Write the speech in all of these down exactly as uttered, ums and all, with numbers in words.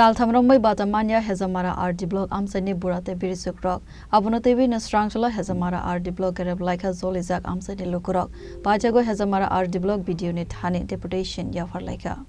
Taltham romwi bata manya Hezamara R D block amchaini bura tei birichukrok. Abono twiwi no srangchalo Hezamara R D block gerep laikha jolijak amchaini lukurok. Paithago Hezamara R D block B D O ni thani deputation yaphar laikha.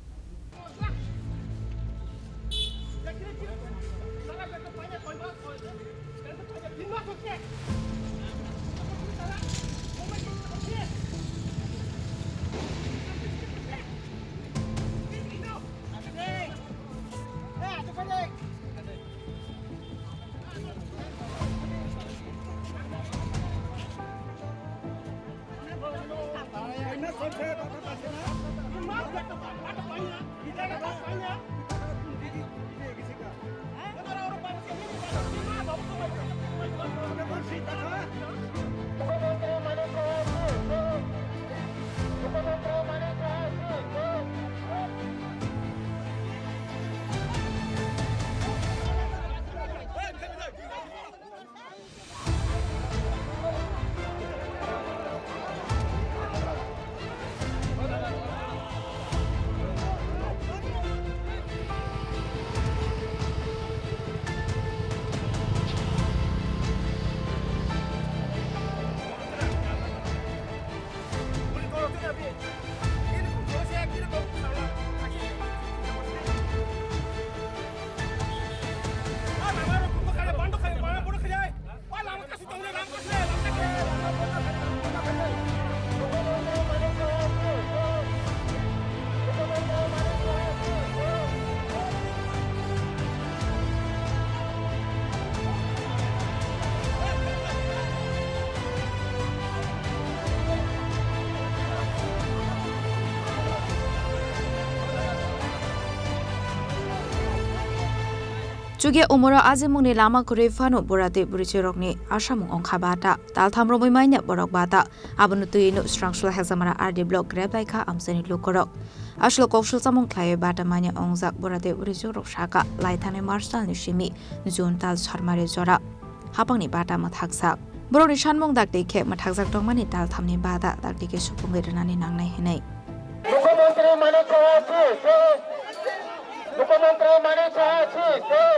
Chukya umoro ajimungni lama kwrwi phano bura tei bwrwichirokni asamung wngkha bata. Taltham romwi manya borok bata. Abono twiwi no srangcholo Hezamara R D block grep laikha amchaini lukurok. Aswk koksul chamung khlaiwi bata manya wngjak bura tei bwrwichirok saka lai thangnai March talni simi June tal sarmari jora. Hapangni bata mwthakjak. Borokni sanmung dakti khe mwthakjak tongmani talthamni bata dakti khe supungwi rwnani nangnai hwnwi. Mukhyamantri Manik Saha ji jai. Mukhyamantri Manik Saha ji jai.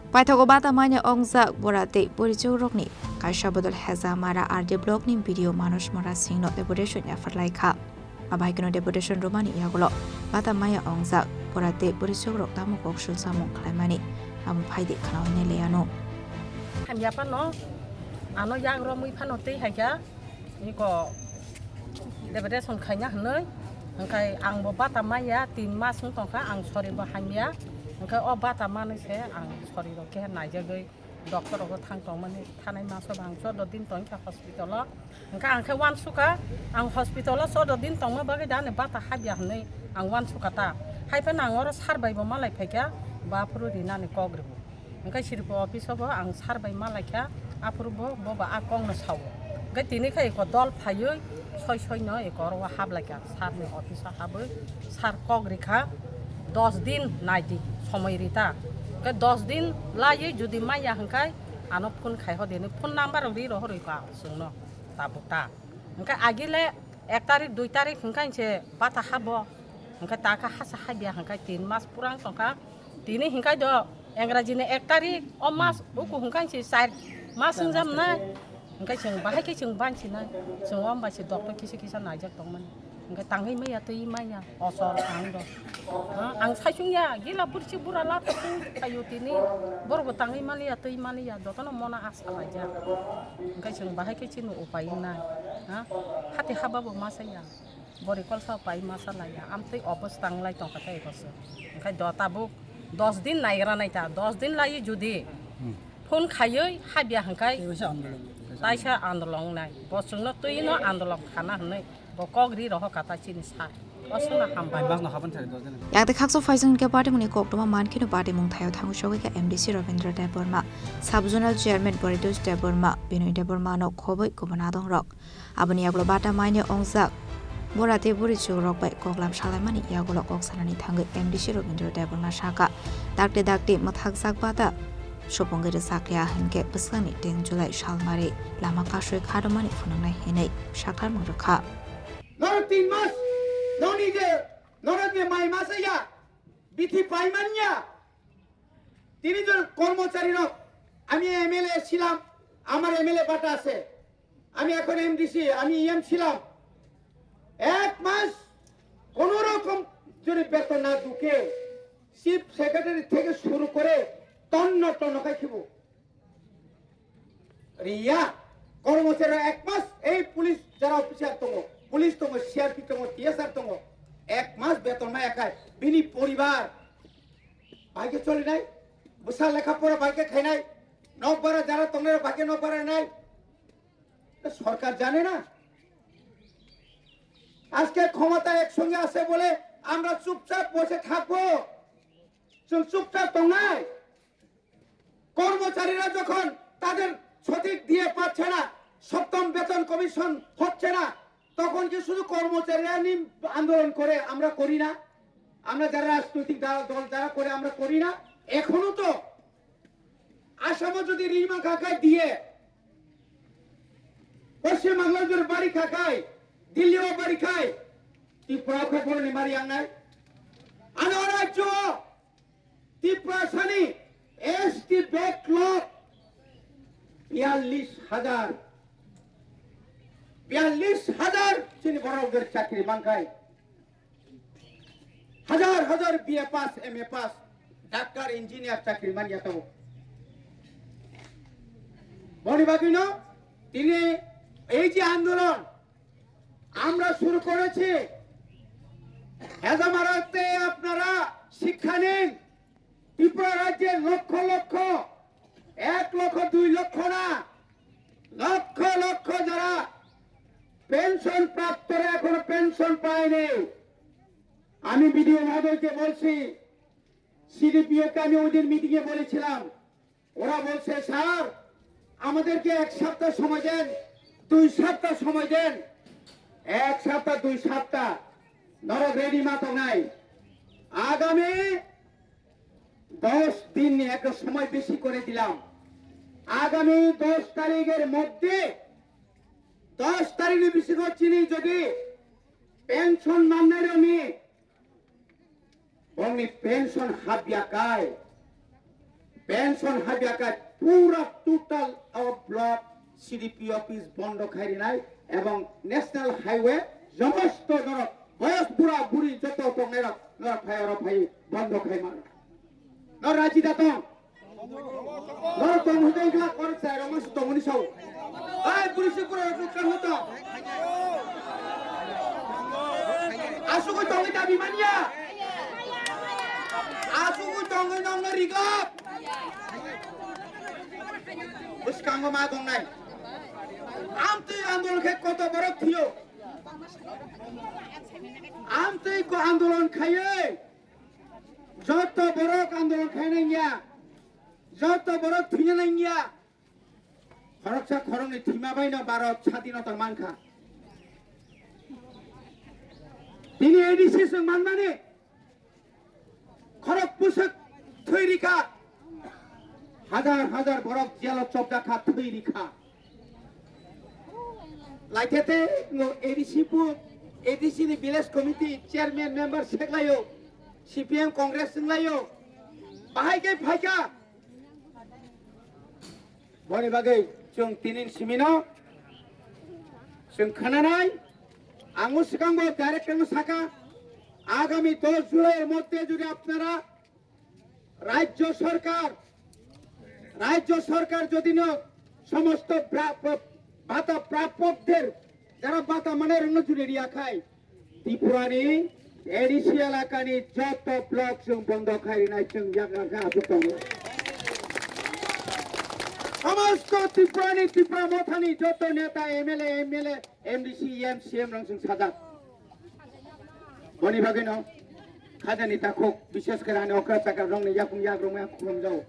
Paithago bata manya wngjak bura tei porichok rokni kaisa bodol Hezamara R D block ni B D O Manush Mora Singh no deputation yaphar laikha. Abo hai kheno deputation rwmani yagulo bata maya wngjak bura tei bwrwichok rok tamo koksul samung khlaimani abo phaidi khwnaui nai laiano. Hamya phano ano yak romwi phano tei hai kha iko deputation khaina hwnwi, hwnkhe ang bo bata maya tin mas wng tongkha, ang sori bo hamya. Hwnkhe o bata manwi se ang sori rok khe naijagwi doctor rogo thang tongmani thanai maso bang chordo din tongkha hospital o. Hwnkhe ang khe uansukha, ang hospital o chordo din tongma bagwi da ani bata habya hwnwi ang uansukha ta. Haiphano ang oro sir bai bo malai phaikha, bo aphuru rinani kok rwo. Hwnkhe siripo office o bo ang sir bai malaikha, aphuru bo, bo ba a kokno sao. Hwnkhe tini khe eko dol phaiwi soi soi no eko oro o hablaikha, sir ni office o habwi sir kok rikha, dos din naidi somoi rita. Hwnkhe dos din laiwi jodi manya hwnkhe ano phone khai hodi hinwi phone number rok ri rohorwi kha chwngno tabuk ta. Hwnkhe agile ek tarik, dui tarik hwnkhe se bata habo. Hwnkhe ta khe hasa habya hwnkhe tin mas purang tongkha. Tini hwnkhe do Engraji ni ek tarik, o mas uku hwnkhe se char mas wngjaknai. Hwnkhe chwng bahai khe chwng bansinai. Chwng o bai se doctor kisa kisa naijak tongmani. Hwnkhe tangwi maya twi maya osol ang do. Ha, ang saichung ya, gila bursi bura la ta twi phaio tini. Borok bo tangwi maliya twi maliya, jotono mona asa laijak. Hwnkhe chwng bahai khe chini upai wngnai. Ha? Hati haba bo ma saya. Bori kolsa pai masa laiya, amtwi obos tanglai tongkha tei boso. Hwnkhe do tabuk dos din naigra naita, dos din laiwi judi phone khaiwi habya hwnkhe taisa andolong nai. Bo chwngno twino andolong khana hwnwi bo kok ri rohor kha ta chini sir. Oswkno hambai. Yakte khaksa phaising hwnkhe party mani koktwma mankheno party mungthaio thangwi sogwi kha M D C Rabindra Debbarma, Sub Zonal Chairman Paritosh Debbarma, Binoy Debbarma no khobwi kubun adongrok. Aboni yagulo bata maine ongjak bura tei buri chukrok bai koklam salaimani yagulo kok sanani thangwi M D C Rabindra Debbarma saka, dakti dakti mwthakjak bata supungwi rwjakya hinkhe bwskangni tin July salmari lama kasui kharwmani phunuknai hinwi sakarmung rwkha. Norok tin mas, noni je, norok je mai masa ya, bithi pai manya. Tini jon kormochari rok, ami M L A ছিলাম, আমার M L A bata আছে, আমি এখন M D C, আমি E M ছিলাম, এক মাস কোনো রকম যদি বেতন না ঢুকে, চিফ সেক্রেটারি থেকে শুরু করে তন্ন তন্ন খাই খাইব। Riya, কর্মচারী এক মাস এই পুলিশ যারা officer tongo, police tongo, C R P tongo, T S R tongo, এক মাস বেতন মায়া খায়, bini poribar bhai khe choli nai, bwsa lekha pora bhai khe khai nai, nok bara jara tongnai rok bhai khe nok bara nai. Sokar jane na? আজকে ক্ষমতা একসঙ্গে আছে বলে আমরা চুপচাপ বসে থাকবো? চুপ-, চুপচাপ tongnai? কর্মচারীরা যখন তাদের সঠিক দিয়ে পাচ্ছে না, সপ্তম বেতন কমিশন হচ্ছে না, তখন কি শুধু কর্মচারীরা নি আন্দোলন করে? আমরা করি না? আমরা যারা রাজনৈতিক দল, দল যারা করে, আমরা করি না? এখনো তো আসামও যদি রিমা কাকায় দিয়ে, পশ্চিমবাংলার যদি বাড়ি কাকায়, দিল্লিও বাড়ি খায়, ত্রিপুরা খবর নিমারি আংনায়। আনো রাজ্য ত্রিপুরা সানি S T backlog বিয়াল্লিশ হাজার, বিয়াল্লিশ হাজার চিনি বড় চাকরি মাংকায়। Hajar hajar B A pass, M A pass, doctor, engineer chakri manya tongo. Boni bagwino tini ei je andolon amra shuru korechi, hezamarate apnara shikkha nin, Tripura rajyer lokkho lokkho, ek lokkho dui lokkho na, lokkho lokkho jara pension praptora ekhono pension payni. আমি বিডিও মহোদয়কে বলছি, সিডিপিওকে আমি ওই দিন মিটিংয়ে বলেছিলাম, ওরা বলছে, "স্যার, আমাদেরকে এক সপ্তাহ সময় দেন, দুই সপ্তাহ সময় দেন।" এক সপ্তাহ, দুই সপ্তাহ নরক রেডি মাত্র নাই। আগামী দশ দিন একটা সময় বেশি করে দিলাম। আগামী দশ তারিখের মধ্যে, দশ তারিখের বেশি করছি যদি পেনশন মান্নারে আমি Bongni pension habya kai, pension habya kai, pura total our block C D P office bondo khai rinai ebong national highway jomosto norok boyos bura buri joto tongnai rok norok phai oro phai bondo khai mano. Norok raji da tong? Norok tong hwnkhe wngkha korok chwrai rok masa tongmani sao. Ai, police kura rok kang hwto. Asugwi tongwi dabi manya. Asugwi Tongwi nongno rigop. Bwskango ma gongnai. Amtwi andolon khe koto borok thwiyo. Amtwi ko andolon khaiwi. Joto borok andolon khainai ya. Joto borok thwina nangya. Khoroksa khoroknwi thwima baino Bharat sadinota mankha. Tini A D C chwng manmani khorok bwswk thwi rikha. Hajar hajar borok jelo chopjakha, thwi rikha. Laithete ngo A D C bu, A D C ni village committee chairman member seklaio, C P M Congress wnglaio. Bahai khe phaikha. Boni bagwi chwng tinin simino chwng khananai. Ang o swkangbo direct ang saka, agami dos July er moddhe jodi apnara rajyo sorkar, rajyo sorkar jodi no somosto bra-, bra-, bhata prapokder jara bhata manai rokno jodi riya khai, Tripurani A D C elakani joto block chwng bondo khai rinai chwng yagra khe aswk tongo. Somosto Tripurani, Tripura mothani joto neta, M L A, M L A, M D C, M C M rang chwng sajak. Boni bagwino khajani takhuk, bishes khe ani okra chakra rokni yakung yak rokma khulumjao.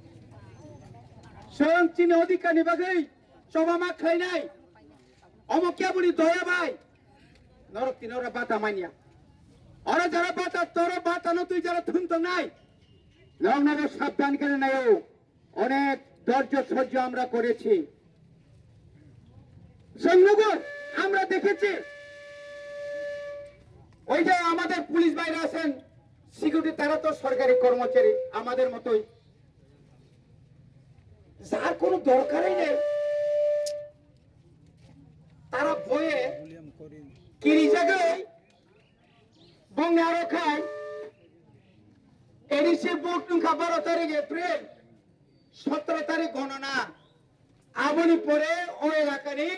Chwng chini odhikarni bagwi chobama khlainai. Omo keboni doya bai. Norok tini oro bata manya. Oro jara bata, toro bata no twi jara thum tongnai. Nokno bo sabdan khe naio. Onek dhorjo sojjo amra korechi. Chwng nugo, amra dekhechi. Oi je amader police bhaira asen, security tara to sorkari kormochari, amader motoi. Jar kono dorkaroi nei. Tara boye kirijagoi bongni aro khai A D C vote wngkha baro tarik April, sotoro tarik gonona. Aboni pore o elakani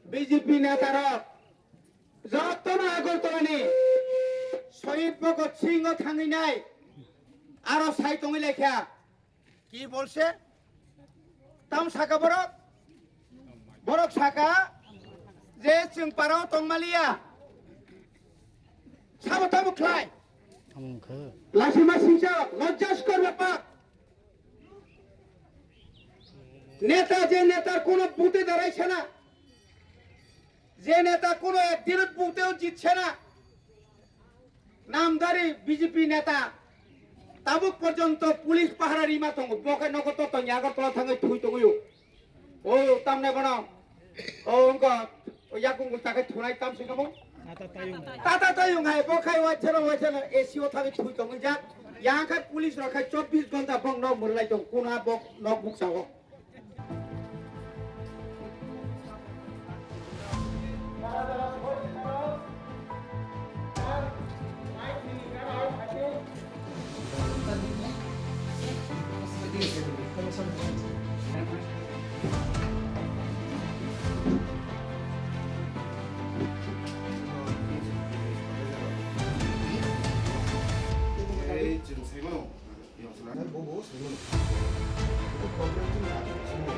B J P netarok jotono Agartalani Shahid Bhagat Singh o thangwi nai aro sai tongwi laikha. Ki bolse? Tam saka borok? Borok saka je chwng parao tongmaliya. Sabo tamo khlai? Tamo wngkha. Lasima singsa lojjaskor bepar. Neta je netar kono bute darai sana. Je neta kono ekdinot buteo jitse na, namdari B J P neta, tabuk porjonto police pahara rima tongo, bo khe nogo to tongya, Agartala thangwi thwi tongwi o. O, tamne bono, o, wngkha, o, yakung gul takhai thunai tam se kamo? Tata tayung. Tata tayung hai, bo khai waisano, waisano, A C o thangwi thwi tongwi jak. Yang khai police rok khai chobbish ghonta bong nok mwrwlai tong, kuna bok nok buksa o. Ei, chwng saimano. Bobo saimano. Bobo problem chini ati chini.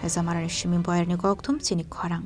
Hazamarani simi boyarni kokthum chini khorang.